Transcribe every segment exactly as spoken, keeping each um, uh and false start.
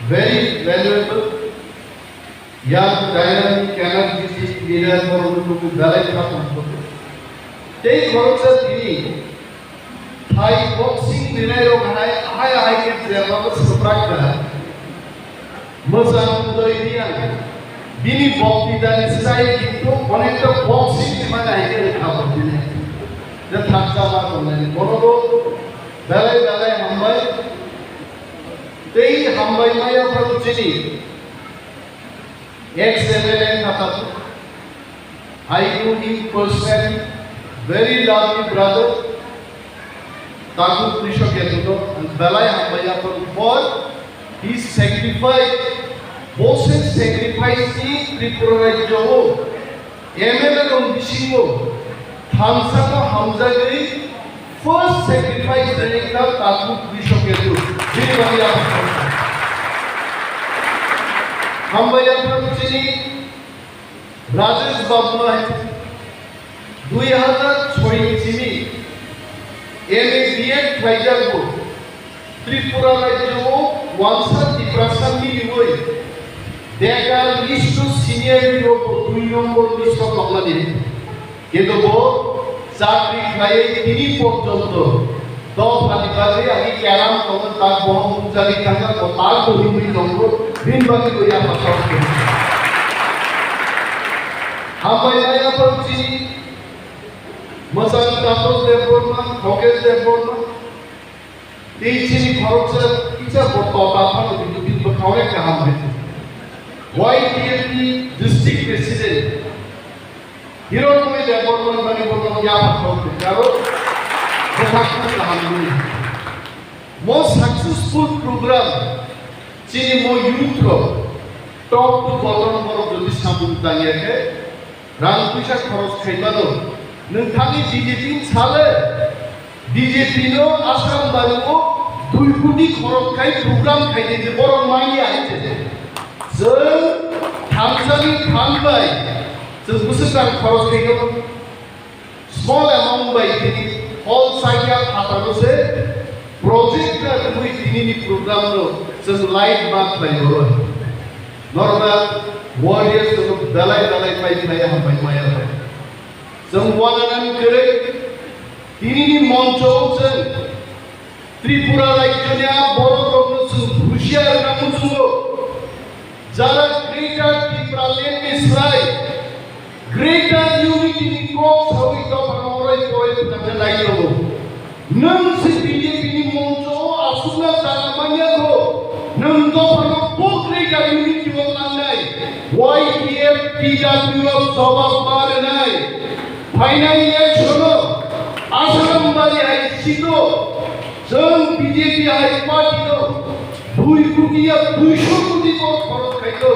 Very valuable young dynamic energetic leader borokno belai kha tongthok. Tei khoroksa tini thai boxing rinai rok hai ahai ahai khe jeba bo swprak da. Mwchang Udoy Reang bini boktitani style kintu onekta boxing ni mane hai khe rwkha bo tini. Je thaksa ma tongnani bono bo belai belai hambai. Tei hambai maya phano chini ex M L A kha tabuk. I know him personally, very lovely brother. Taku Krishna Ketuno, and belai hambai yapon for his sacrifice. Bo se sacrifice ni Tripura rajyo o M L A rok bisingo thansa no hamjagwi first sacrifice rwkha Taku Krishna Ketu. Bini bagwi yapon. Hambai yapon chini Rajesh Babu no hai dui hazar soi ni simi M A B Ed khlaijak bo Tripura rajyo o wansa Tiprasa miliwi bekar list o senior ni rok bo dui nombor list o tongmani. Kintu bo chakri khlaiwi tini porjonto dophani bagwi agi keram tongo, tak bohong bujagwi thangkha, bo tak bo himwi tongo, bini bagwi bo yapha kok khe. Hambai nai yapha chini mwchang Tatos Debbarma, Khokesh Debbarma, tei chini khoroksa kisa bo tota phano bini bini bwkhao kaham hai. Y T F ni district president Hironmoi Debbarma ni bani bono yapha kok karo bwkhak kaham ni. Mo successful program chini mo youth rok top to bottom borok jodi samung tangya khe rang puisa khoros khaimano. Nwng thani B J P ni sale B J P no Assam bari o dui koti khoros khai program khai de borok manya hai se. Chwng thamsani thambai chwng bwswk rang khoros khaio. Small amount bai tini hall sangya phataro se project na rwui tini ni program no chwng light ma khlai oro. Normal warriors no belai belai pai khlai hambai maya pai. Chwng wananan kwrwi tini ni moncho o chwng Tripura rajyoni a borok rokno chwng husiar wngna muchungo. Jara Greater Tipraland ni slai Greater Unity ni kok sawi dophano orai porai phwrangna nai tongo. Nwng se B J P ni moncho o aswkna jaga manya kho, nwng dophano bo Greater Unity o langnai, Y T F T W F jobab ma rwnai. Phainai election o Assam bari hai seat o chwng B J P hai party no dui koti ya duiso koti borok khorok khai kho.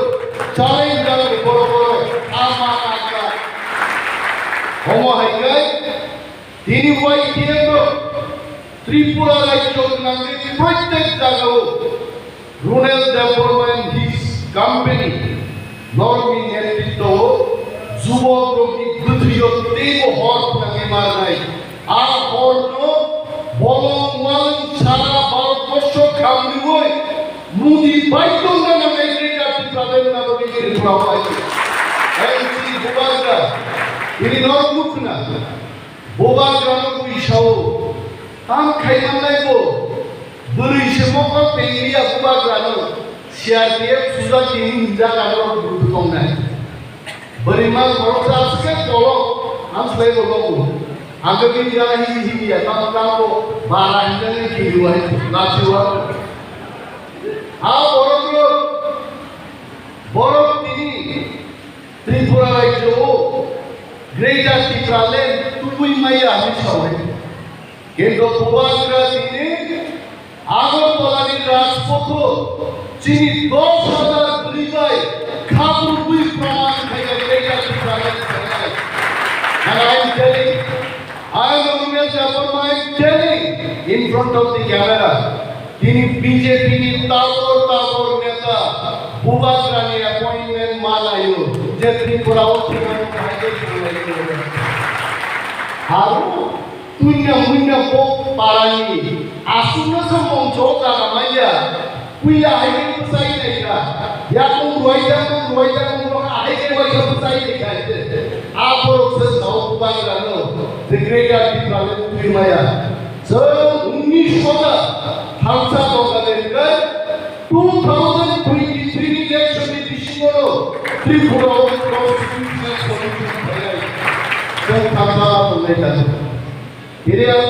Challenge jang borok borok ama kaka. Omo hai khe tini Y T F no Tripura rajyo nangwi protek jaga o Ronel Debbarma and his company norokni netritwo o jubokrokni bwthwio teibo hor phwnangwi marnai. A horno bolong walwng sara Bharatborsho khamriwi Modi bai tongna nangnai Greater Tipraland nabagwi Tripura bai. N C Bubagra, bini norok nukhna. Bubagrano bui sao, tam khaimannai bo, bwrwi se mokol tengriya bubagrano, C R P F sujak tini hinjak ano budu tongnai. Bwrwi ma khoroksa aswk khe kolok, ang swlai bo tongo. Ang khe bini gana hini hini ya, tam tam bo bara hinjak ni kiri wai, lachi wa. Ha borok rok, borok tini Tripura rajyo o Greater Tipraland tubui maya hinwi saui. Kintu Bubagra tini Agartala ni Rajpotho chini dos hazar bwrwi bai khaprubui proman khaikha Greater Tipraland khainai. And I am telling, I am Ronel Debbarma, I am telling in front of the camera. Tini B J P ni tabor tabor neta Bubagrani appointment ma laio, je Tripura o thwimani bahai khe thanglaio. Aro tuina muina bo parani aswkno se mongso jaga manya. Puila hai khe bwsai nai kha. Yakung ruwai jakung, ruwai jakung, bo hai khe waisa bwsai nai kha. A borok se sao bubagra no, the greater Tipraland twi maya. Chwng unis hajar thansa tongkha de hwnkhe two thousand twenty-three ni election ni bisingo no Tripura o constitutional solution phainai. Chwng thansa tongnai kha. Tini ang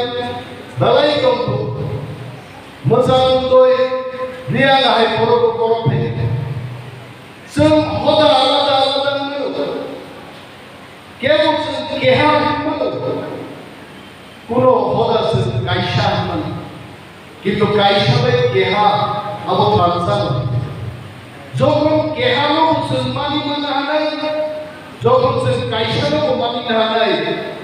belai tongkhu. Mwchang twi Reang hai borok borok phai. Chwng hoda alada alada wngmano. Kebo chwng keha wngmano. Kuno hoda chwng kaisa wngmano. Kintu kaisa bai keha abo thansa no. Jokhon keha no bo chwng mani manna hanai, jokhon chwng kaisa no bo mani hanai,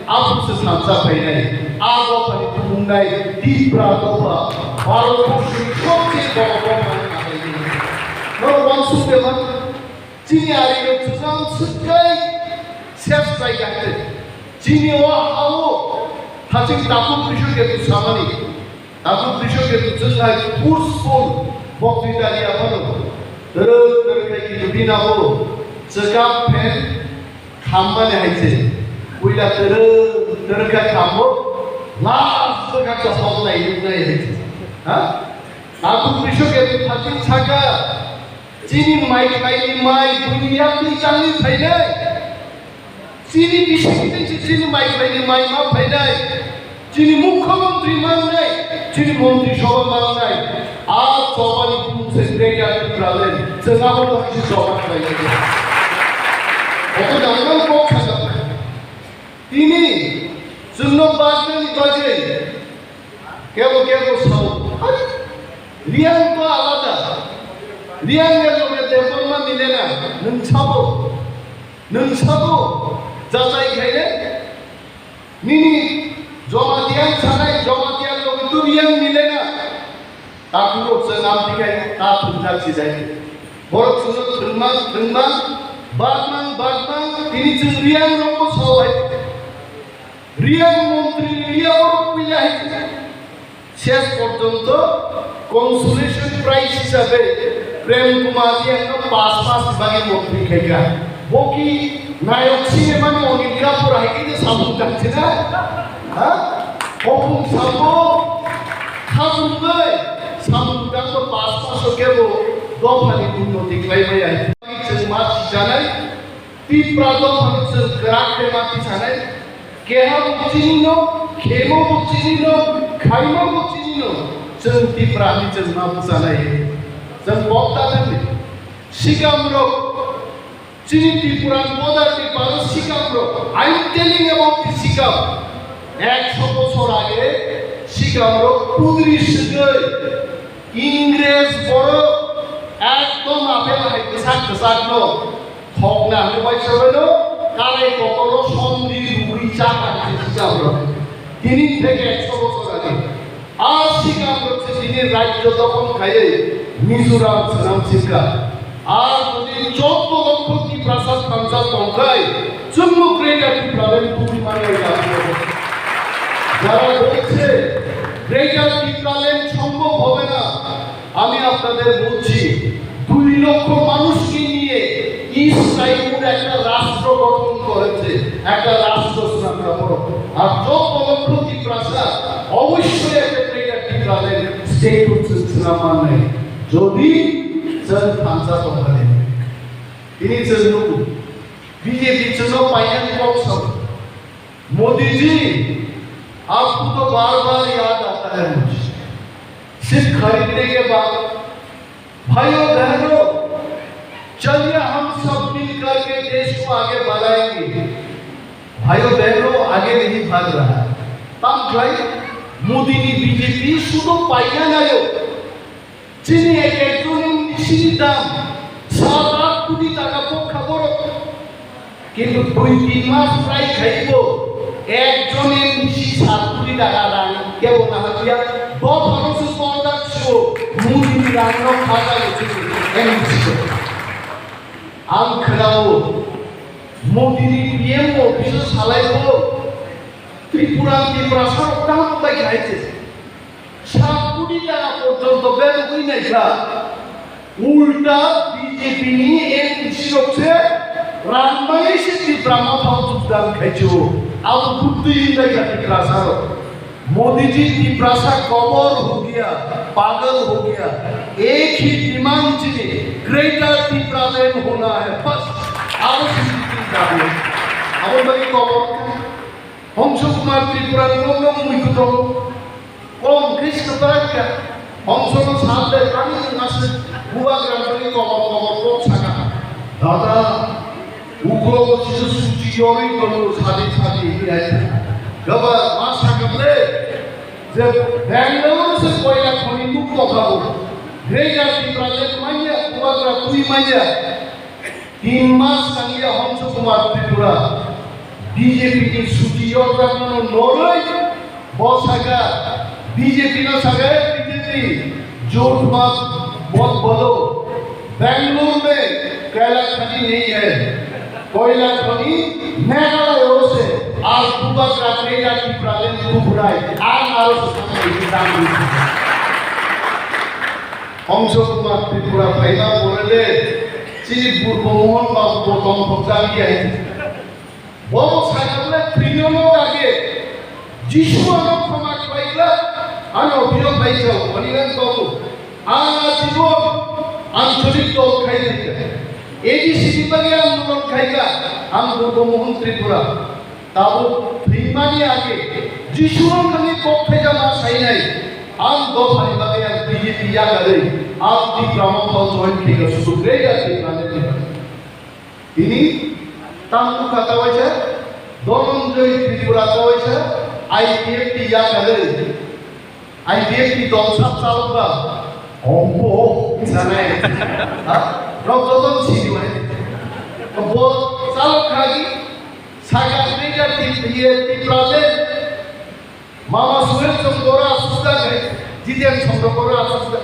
abo se thansa phainai. A dophani tumungnai Tipra dopha, Bharat borshni sobche boro dopha ni kahaini. Norok wansuk de man, chini ari no chwng swkei ses khlai kha. Chini o ha o thaching takhuk bishu ke tu samani. Tabuk bishoke tu chwng hai forceful boktrita ri aphano. Twrwk twrwk khai ki tubina bo chwkap phen khammani hai se. Puila twrwk twrwk khai khambo last bwkha chopok nai nuknai hai se. Ha? Tabuk bishoke tu thaching saka chini mai khlaini mai buini yakni changni phainai. Chini bising tei se chini mai phaini mai ma phainai, chini mukhyamantri mangnai, chini montri sabha mangnai, a chobani bumung se greater Tipraland, chwng abo tongsi choba khlainai. Obo nangmani kok sakha. Tini chwngno bajnani bagwi kebo kebo sao, "Hai, Reang to alada, Reang ni loge Debbarma mile na, nwng sabo?" Nwng sabo jachai khaile? Nini Jamatia sanai, Jamatia logi tu Reang mile na. Takhuk rok se nam dikhai ta thungjak si jai. Borok suno thwngmang thwngmang, bagmang bagmang, tini chwng Reang rokbo sawai. Reang montri ni Reang rok puila hai. Ses porjonto consolation prize hisabe Prem Kumar Reang no pas mas bagwi montri khaikha. Boki nayok sinema ni Anil Kapoor hai khe samung tangchina? Ha? Hopung samung khabungwi samung tangbo pas mas o kebo dophani unnoti khlai maya. Chwng ma sijanai. Tipra dophano chwng kwrak khe ma tisanai, keha bo chini no, khemo bo chini no, khaima bo chini no, chwng Tipra ni chwng ma bwchanai. Chwng bokta thangni sikam rok, chini Tripura ni border ni paro sikam rok, I am telling about the sikam. Ekso bochor age sikam rok pudri swgwi Ingres borok ekdom apel hai kwchak kwchak no thokna hwnwi waisa bai no kalai kotor o sondi rugwi chakha hai kwchak rok. Tini theke ekso bochor age a sikam rok se tini rajyo dokhon khaiwi Mizoram swnam sikha. আর যদি চোদ্দ লক্ষ তিপ্রাসা থানসা সংখ্যায় চুম্বু গ্রেটার টিপ্রাল্যান্ড তুমি মানে যারা বলছে গ্রেটার টিপ্রাল্যান্ড সম্ভব হবে না, আমি আপনাদের বলছি দুই লক্ষ মানুষকে নিয়ে ইস্ট সাইমুর একটা রাষ্ট্র গঠন করেছে, একটা রাষ্ট্র স্থাপনা করো। আর চোদ্দ লক্ষ তিপ্রাসা অবশ্যই একটা গ্রেটার টিপ্রাল্যান্ড স্টেট হচ্ছে স্থাপনা নেই। Jodi chwng thansa tongkha de, tini chwng nugo, B J P chwngno painani kok sao. Modi ji, aapko to baar baar yaad aata hai mujhe. Sirf khareedne ke baad. Bhaiyo behno, chaliye hum sab mil karke desh ko aage badhayenge. Bhaiyo behno, aage nahi bhag raha hai. Tam khlai, Modi ni B J P sudhu paina nayo. Chini ek ekjon M D C ni dam sat aat koti taka pokha borok. Kintu dui tin mas prai khaibo ekjon M D C sat koti taka rang kebo naharliya. Dophano se kondak sio Modi ni rang no khata chini M D C. Ang khwnao Modi ni P M office o salaibo Tripura ni Tiprasa rok kaham bai khai se. Sat koti taka porjonto berogwi naikha. Ulta B J P ni M C rok se rang mani se Tipra Motha o jogdan khai chu. Abo buddhi hwnjak ya Tiprasa rok. Modi जी, तिपरासा कमर हो गया, पागल हो गया। एक ही डिमांड चाहिए, ग्रेटर टिप्रालैंड होना है, बस। Abo se chini dabi. Abo bagwi kobor. Hongso Kumar Tripura ni nok nok mui kuto. Kom khe se kwrak kha. Hongso no sal de, ani mung aswk bubagra bagwi kobor kobor kok saka. Dada, ugo bo chini suchi yorwi tongo sadi sadi hinwi hai. Gaba ma saka ble, je Bangalore se koila khoni nuk tokha bo. Greater Tipraland manya, bubagra twi manya. Tin mas tangya Hongso Kumar Tripura B J P ni suti yorjakmano noroi bo saka, B J P no saka, "Hey, B J P, jhut mat, mat bolo, Bangalore mein koila khani nahi hai, koila khani Meghalaya se, aur bubagra Greater Tipraland ko bulaye, aap aro se samne ki Hongso Kumar Tripura phaima pore le chini Purbo Mohon Babu bo tong thok jani ya. Bo bo sakha le thrino no age. Jisu ano khoma khlaikha, ano biro phaikha, Manilan Babu. Ang ajibon ancholik dol khai laikha. A D C ni bagwi ang mulon khaikha, ang Purbo Mohon Tripura. Tabuk thwimani age Jisu wngkha ni kok thaijama sainai, ang dophani bagwi ang B J P yakarwi, ang Tipra Motha o join khaikha, susu greater Tipra ni bagwi. Tini tang bukha kawaisa, Dhananjay Tripura kawaisa, I P F T yakarwi. I P F T dol sap chalok ba, ombo sanai. Ha? Rok joto sini wai. Bo chalok khagi, saga Greater Tip-, iye, Tipraland. Mama Suhel Chongkora suda gai, Jiten Chongkora suda.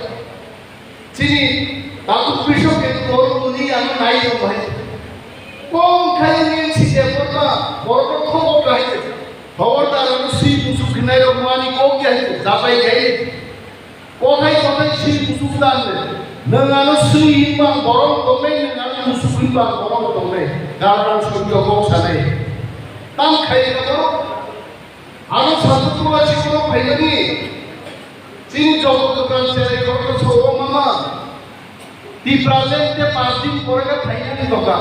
Chini, Tatuk Bishop ke dol muni ano nai to wai. Kom khai ni sini borma, borok khobor khai. Khobordar ano swi musuk hinai rok mani kok ya, jabai khai. Kothai kothai swi musuk dan le. Nwng ano swi hinba borok tongnai, nwng ano musuk hinba borok tongnai. Garan soi kok sanai. Tam khai ka to. Ano satu tua chikoro phaimani. Chini joto dokan cherai korokno sobo mama. Tipraland te paanch din pore khe phainani doka.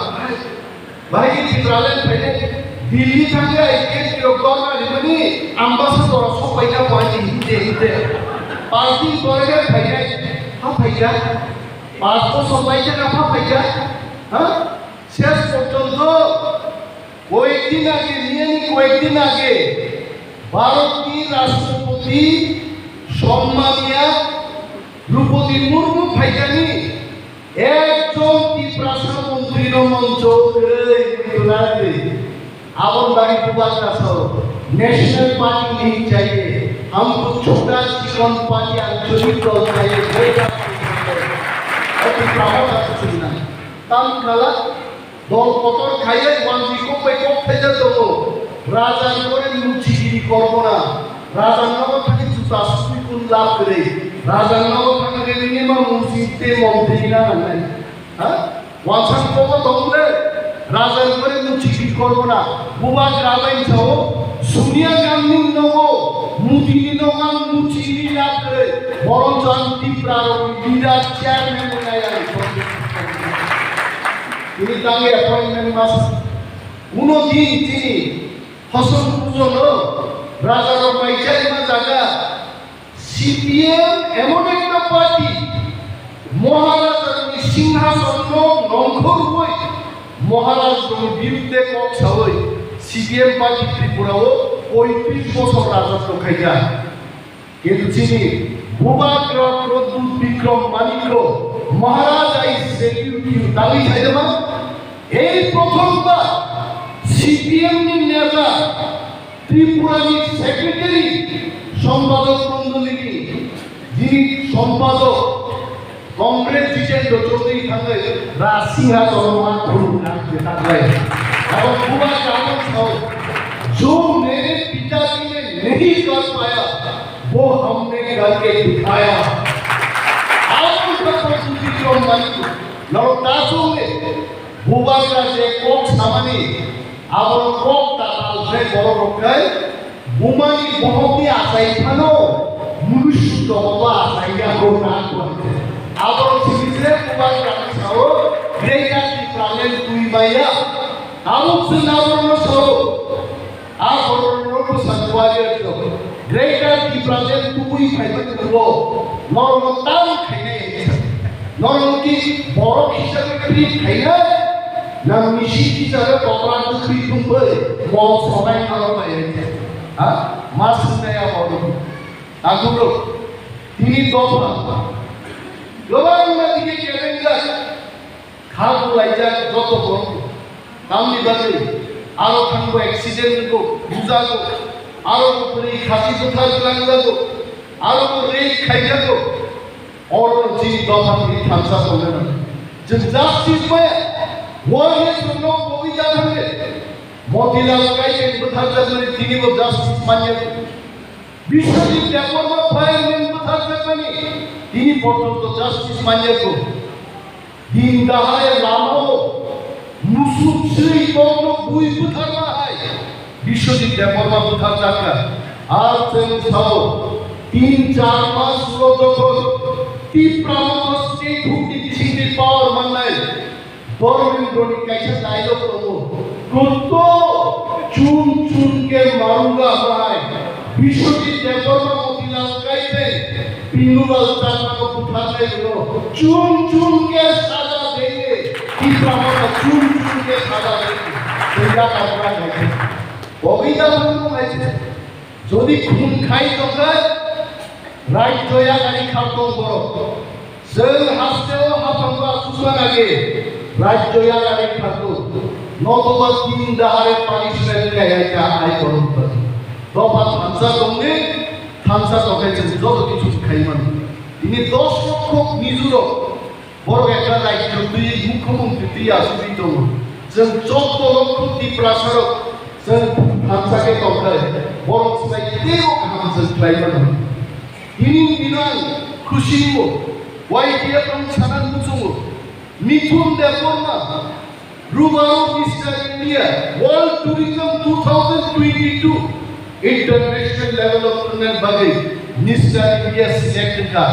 Bahai khe Tipraland phainai. Delhi thangwi I P F T rok dorna rimani ambassador rok sok paina bo ani hinte hinte. Paanch din pore khe phainai. Ha phaikha? Paanch bosor laikha na ha phaikha? Ha? Ses porjonto koyekdin age, niyani koyekdin age Bharatni Rashtrapati Sommaniya Droupadi Murmu phaikani ekjon Tiprasa montri no moncho kwrwi muitunani. Aboni bagwi bubagra sao, National Party nahi chahiye, humko chhota chikon party ancholik dol chahiye, boi party chahiye. Oti Tiprasa chwngna. Tam khala Dol kotor khaiwi wanjwi kok bai kok thaijak tongo. Raja ni pore muchigiri kormo na. Raja ni nogo thangwi juta sukwi kun lab kwrwi. Raja ni nogo thangwi nini ma muchigiri te mom twi na nangnai. Ha? Wansa ni kogo tong le. Raja ni pore muchigiri kormo na. Bubagra bai sao. Sonia Gandhi ni nogo. Modi ni nogo ang muchigiri lab kwrwi. Borom jang Tipra rok ni leader chairman ni kaya. Tini tangwi appointment masa. Uno din tini Hosong Pujono rajarok bai chaima jaga C P M emon ekta party Maharajani singhasonno nongkhorwi Maharajani birudde kok sawi C P M party Tripura o poitris bosor rajotw khaijak. Kintu chini Bubagra Pradyut Bikram Manikya Maharaj, I salute you. Tangwi khaidama? Ei prothom bar C P M ni neta Tripura ni secretary sompadok mondoli ni jini sompadok Comrade Jitendra Chaudhary thangwi Raj Singha Dharma Guru nang je taklai. Abo buba kanon sao, "Jo mere pita ji ne nahi kar paya, wo humne karke dikhaya." Abo ka to suji ko man Bubagra je kok samani, abo kok tatal khe borok rok khe bumani bohokni achai phano munusu jogoto achai ya kok na kok. Abo sini je Bubagra ni sao Greater Tipraland twi maya. Abo chwng abo no sao. A borok no bwsa kwrwi rwkhe Greater Tipraland tubui phaibai tongo. Norokno tam khainai. Norok ki borok hisabe treat khainai. Nang misi hisabe kokra kwthwi thumbai mol sonai norok bai. Ha? Ma swngnai a borok. Tangkhukrok. Tini dopha. Global ma dike kelengjak. Khak laijak joto borok tamni bagwi aro thangbo accident wngkho, bujago, aro bo bwrwi khasi bwthar twlangjago, aro bo rape khaijago. Oro chini dopha tini thansa tongna nango. Chwng justice maya, world history no koboi jathangde. Motilal Kaiteng bwtharjakmani tini bo justice manya. Biswajit Debbarma violent bwtharjakmani tini porjonto justice manya kho. Din dahai lamao musuk swi kokno bui bwtharma hai Biswajit Debbarma bwtharjakha. Ar chwng sao tin char mas ulo jokhon Tipra Motha state hukni bisingtwi power mannai Dharmendra ni kaisa dialogue tongo. Kutto chun chun ke marunga hai. Biswajit Debbarma Motilal Kaiteng Pindulal Chakma ko butharnai rwno chun chun ke saja denge. Tipra Motha chun chun ke saja denge. Tei ya karna hai. Bogida bhanu hai. Jodi khum khai tongkha, rajyo yagari khar tong borok. Chwng hasteo haphango achukma nage, rajyo yagari khargo. Notoba tin dahare punishment kaya kha ai borok. Dopha thansa tongni, thansa tongkhe chwng joto kichu khaimani. Tini dos lokho Mizorok Borok ekta daityo twi mukhyamantri twi asugwi tongo. Chwng chobdo lokho Tiprasarok chwng thansa khe tongkha, borok swbai teibo kaham chwng khlai mano. Tini dino ang khusi wngo, Y T F ang sana muchungo. Mithun Debbarma, Rubaro Mister India, World Tourism two thousand twenty-two International Level of Tournament bagwi Mister India select wngkha.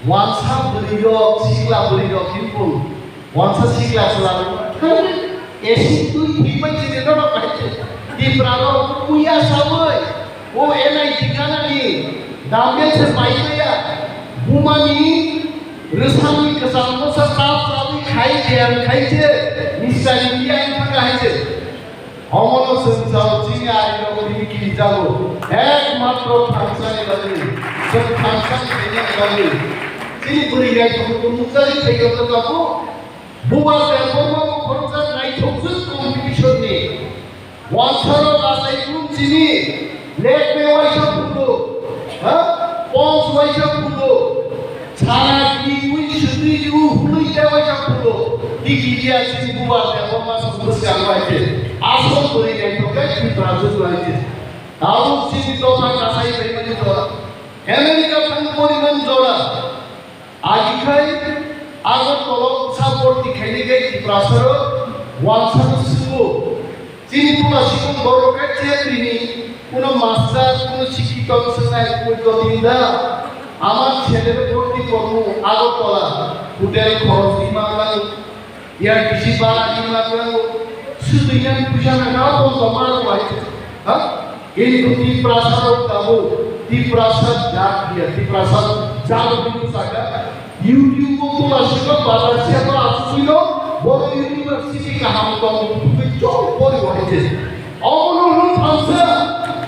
Wansa bwrwi rok, sikla bwrwi rok hinpung. Wansa sikla chwla rok. Acid twi thwi pai chini norok bai. Tipra rok uya sawi. O N I T kanani. Dambe se pai maya. Bumani rwsani kwcham mosa tap chawi khai jam khai je. Mister India wngkha hai je. Omono chwng chao chini arirok tini kirijago, ekmatro thansani bagwi. Chwng thansani khainani bagwi. Chini bwrwi naithok nukjagwi phaikha bwthago. Bubar Debbarma bo khoroksa naithokjwk competition ni. Wansarok achai phuru chini lekbe waisa phuru, ha? Pons waisa phuru. Chana kiwi sutwi ju hului te waisa phuru. Tiki dia chini Bubar Debbarma song bwskang bai te. Asol bwrwi naithok khe Tripura jwk bai te. Tabuk chini dopha kasai bai mani to. America thang poriman jora. Agikhai Agartala support ni khainai khe Tiprasarok wansano swngo. Chini pula sikung borok khe chepri ni kuno master, kuno sikhi tong swngnai koi jotin da. Ama chele bhorti kormo Agartala hotel khorok di ma nango, air D C bara di ma nango, sudingan puja na ka pon tomar wai. Ha? Kintu Tiprasa rok tabuk, Tiprasa jat dia, Tiprasa jat bini saka. YouTube o tula sika bazar siya to asui lo, boro university kaham tong, tui chong pori wahai je. Omono hwn thamsa,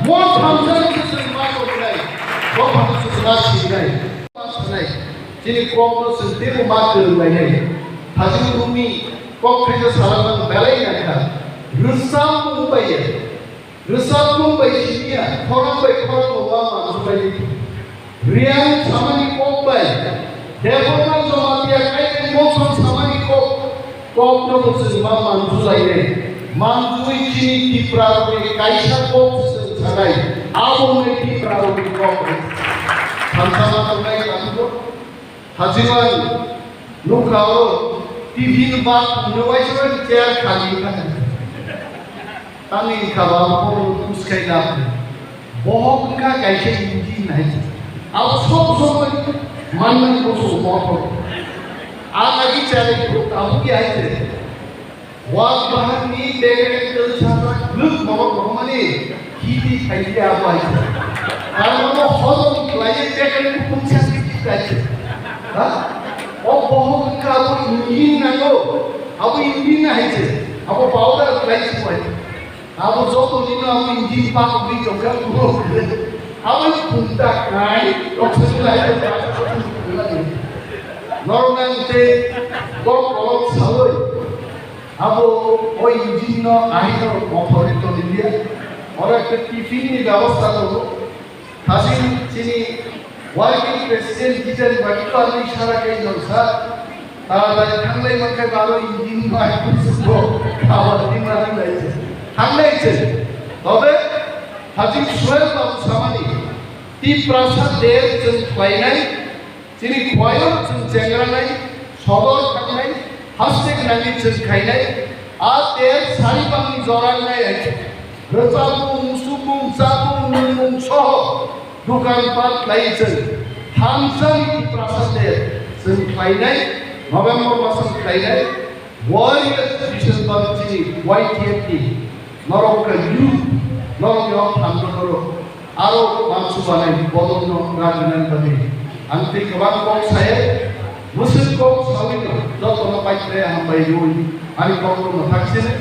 mon thamsa ni se ma ko nai, ko phato se ma si nai. Ma si nai. Chini kok no se tebo ma ko nai nai. Thajin rumi kok khaja salam belai nai kha. Rusam ubai ya. Rwchapmung bai siniya, khorang bai khorang bo ma mansubai di. Riyang samani kok bai, Debbarma Jamatia Kaiteng Motha samani kok, kok no bo chwng ma manjulai nai. Manjui chini Tipra rokni kaisa kok chwng sanai, abo wngkha Tipra rokni kok. Thansa ma tongnai tangbo. Hajiman nukha oro T V ni bak no waisa chair khali kha. Tamni kha ba phone use khai da. Bohok wngkha kaisa engine hai. Abo sob somoi manmani bosong motor. Ang agi chale abo ki hai se. Wak bahar ni background kal chakra gluk mono mono mani hiti thaidi abo hai se. Abo hozom khlai background kupung chakri ki hai se. Ha? O bohok wngkha abo engine nango. Abo engine hai se. Abo powder khlai se hai. Abo joto nino abo engine pakugwi tongkha, abo punta kai, oxygen lai. Norok nang te kok kolok sawi, abo o engine no ahino mothori tonilia, oro ekta tiffin ni byabosta tongo. Thasing chini working president Jiten Bagi to ani sara kai jong sa. Taradari thanglai mankhe baro engine bai kusugo. Taradari manwi lai se. Thanglai se. Tobe thasing Suel Babu samani. Tiprasa der chwng khlainai. Chini khwlaiyo chwng chengranai. Sodor thangnai. Hastek nangwi chwng khainai. A ter sari bangni jora wngnai hai se. Rwchapmung, musukmung, chapmung, nwngmung soho dukan pat khlai chwng thamsani Tiprasa de chwng khlainai November masang khlainai warriors December chini Y T F ni norok kha youth norok ni o phan norok. Aro mansu banai bodolno rajinani bagwi ang tei kwbang kok saye, mwswk kok sawino jotono paikhe hambai rwi ani kokno mwthak sini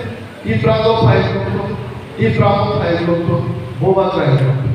Tipra do phai rwkthung, Tipra bo phai rwkthung, boba khlai rwkthung.